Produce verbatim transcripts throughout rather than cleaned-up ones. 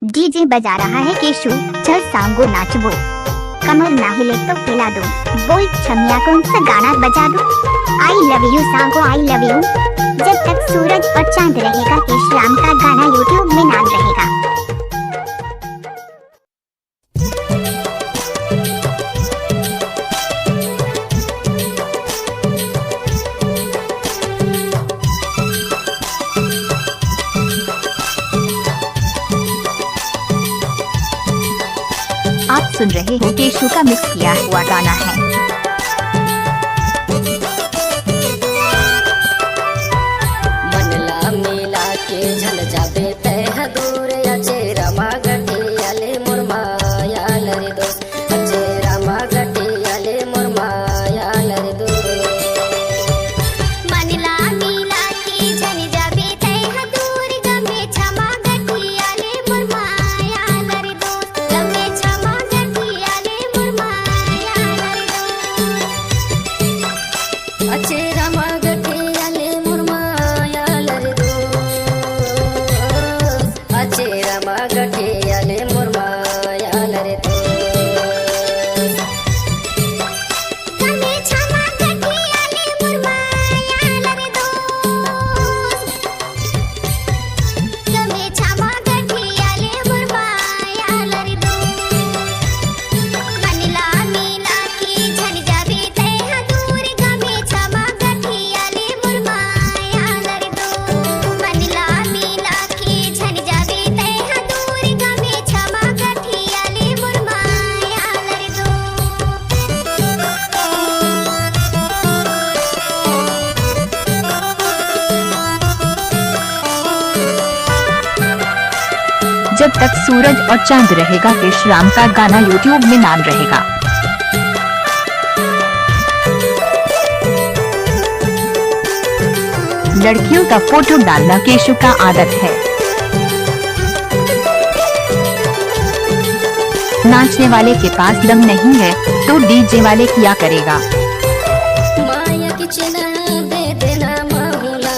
DJ बजा रहा है केशु, चल सांगो नाचबो। कमर ना हिले तो हिला दो। बोल छमिया कौन सा गाना बजा दूं? I love you सांगो, I love you। जब तक सूरज और चांद रहेगा, केशराम का गाना YouTube में नाम रहेगा। आप सुन रहे हो केशु का मिक्स किया हुआ गाना है। मन ला मिला के झन जाबे तै ह दूर, अचेरा मा गठिया ले मोर माया ल रे दोस्त, अचेरा मा गठिया ले मोर माया ल रे दोस्त। मन ला मिला के झन जाबे तै ह दूर, गमे छमा गठिया ले मोर माया ल रे दोस्त, गमे छमा गठिया ले मोर माया ल रे दोस्त। अचेरा मा गठिया ले मोर माया ल रे दोस्त, अचेरा मा गठिया ले मोर माया ल रे दोस्त। गमे छमा गठिया ले मोर माया ल रे दोस्त। गमे छमा गठिया ले मोर माया ल रे दोस्त। मन ला मिला के झन जाबे तै ह दूर, गमे छमा गठिया ले मोर माया ल रे दोस्त। मन ला मिला के झन जाबे तै ह दूर, गमे छमा गठिया ले मोर माया ल रे दोस्त। जब तक सूरज और चांद रहेगा, केशराम का गाना YouTube में नाम रहेगा। लड़कियों का फोटो डालना केशु का आदत है। नाचने वाले के पास दम नहीं है, तो डीजे वाले क्या करेगा? माया के चेना दे देना माहुला,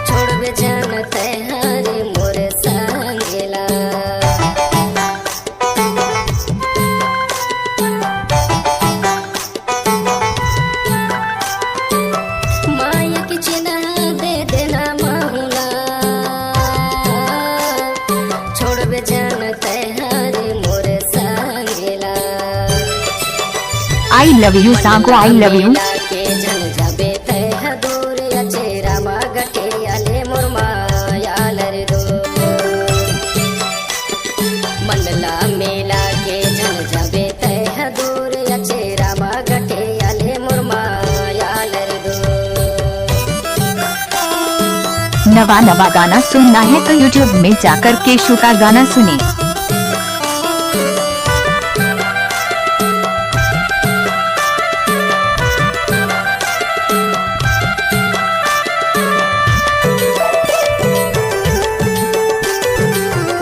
छोड़बे जान तै हरे मोर संगेला। माया के चेना दे देना माहुला, छोड़बे जान तै हरे मोर संगेला। I love you सांगो, I love you। के झन जाबे तै ह दूर, अचेरा मा गठिया ले मोर माया ल रे दोस्त। मन ला मिला के झन जाबे तै ह दूर, अचेरा मा गठिया ले मोर माया ल रे दोस्त। नवा नवा गाना सुनना है तो YouTube में जाकर केशु का गाना सुने।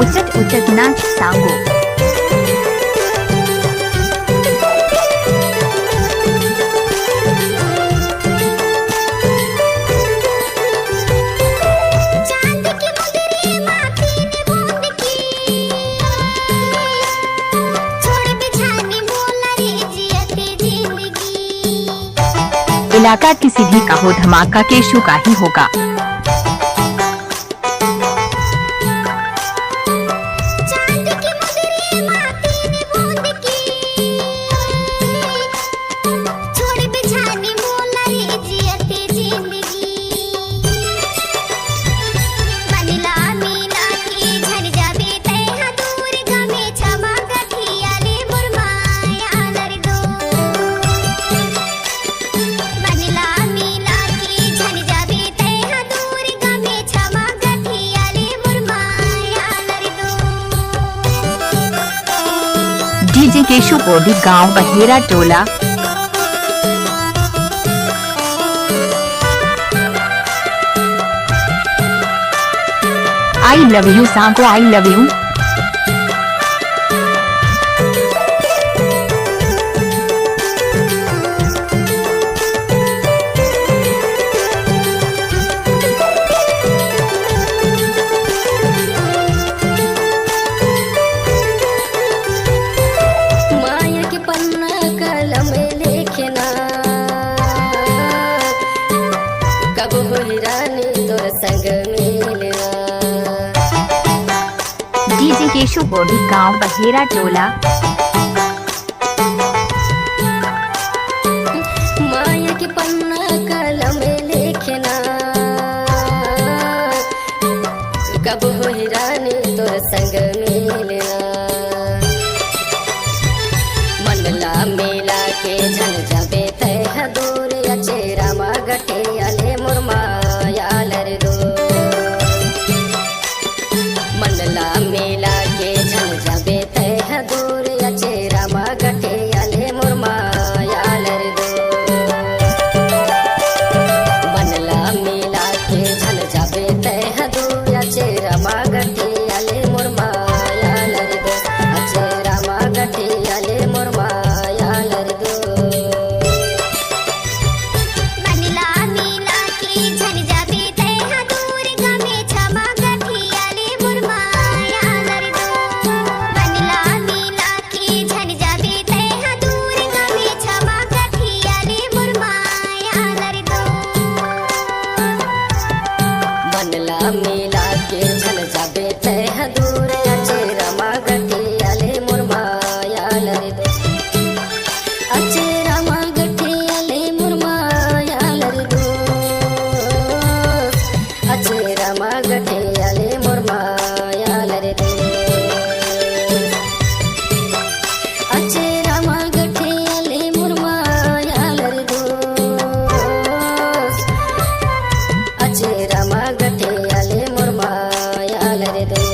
उचट उचट नाच सांगो। चांद की मुंदरी माँ तीन बूंद की, छोड़ बिछानी मोला रे जियत जिंदगी। इलाका किसी भी का हो, धमाका केशु का ही होगा। चांद की मुंदरी माँ तीन बूंद की, छोड़ बिछानी मोला रे जियत जिंदगी। मन ला मिला के झन जाबे तै ह दूर, गमे छमा गठिया ले मोर माया ल रे दोस्त। मन ला मिला के झन जाबे तै ह दूर, गमे छमा गठिया ले मोर माया ल रे दोस्त। डीजे केशु कोडी गांव बहेरा टोला। I love you सांगो, I love you। केशु बोडी गांव बहेरा टोला। माया के पन्ना कलम लेखना, कब होही रानी तोर संग मिलना। मन ला मिला के झन जाबे तैं ह दूर, अचेरा मा गठिया ले मोर माया ल रे दूर। मन ला मिला के झन जाबे तैं ह दूर, अचेरा मा गठिया ले मोर माया ल रे दूर। मन ला मिला के झन जाबे तैं ह दूर, अचेरा मा गठिया ले मोर माया ल रे दूर। अचेरा मा गठिया ले मोर माया ल रे दूर। मन ला मिला के झन जाबे तैं ह दूर, गमे छमा गठिया ले मोर माया ल रे दूर। मन ला मिला के झन जाबे तैं ह दूर, गमे छमा गठिया ले मोर माया ल रे दूर। मन ला मिला के झन जाबे तैं ह दूर, अचेरा मा गठिया ले मोर माया ल रे दूर। अचेरा मा गठिया ले मोर माया ल रे दूर। अचेरा मा गठिया ले मोर माया ल रे दूर। अचेरा मा गठिया ले मोर माया ल रे दूर। अचेरा मा गठिया ले मोर माया ल रे दूर।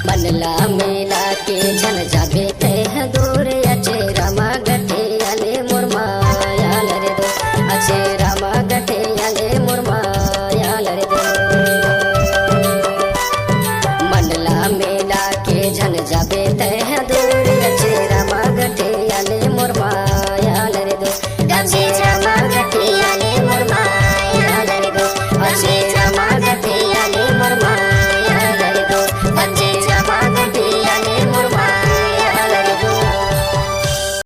मन ला मिला के झन जाबे तैं ह दूर, अचेरा मा गठिया ले मोर माया ल रे दूर। अचेरा मा गठिया ले मोर माया ल रे दूर। मन ला मिला के झन जाबे तैं ह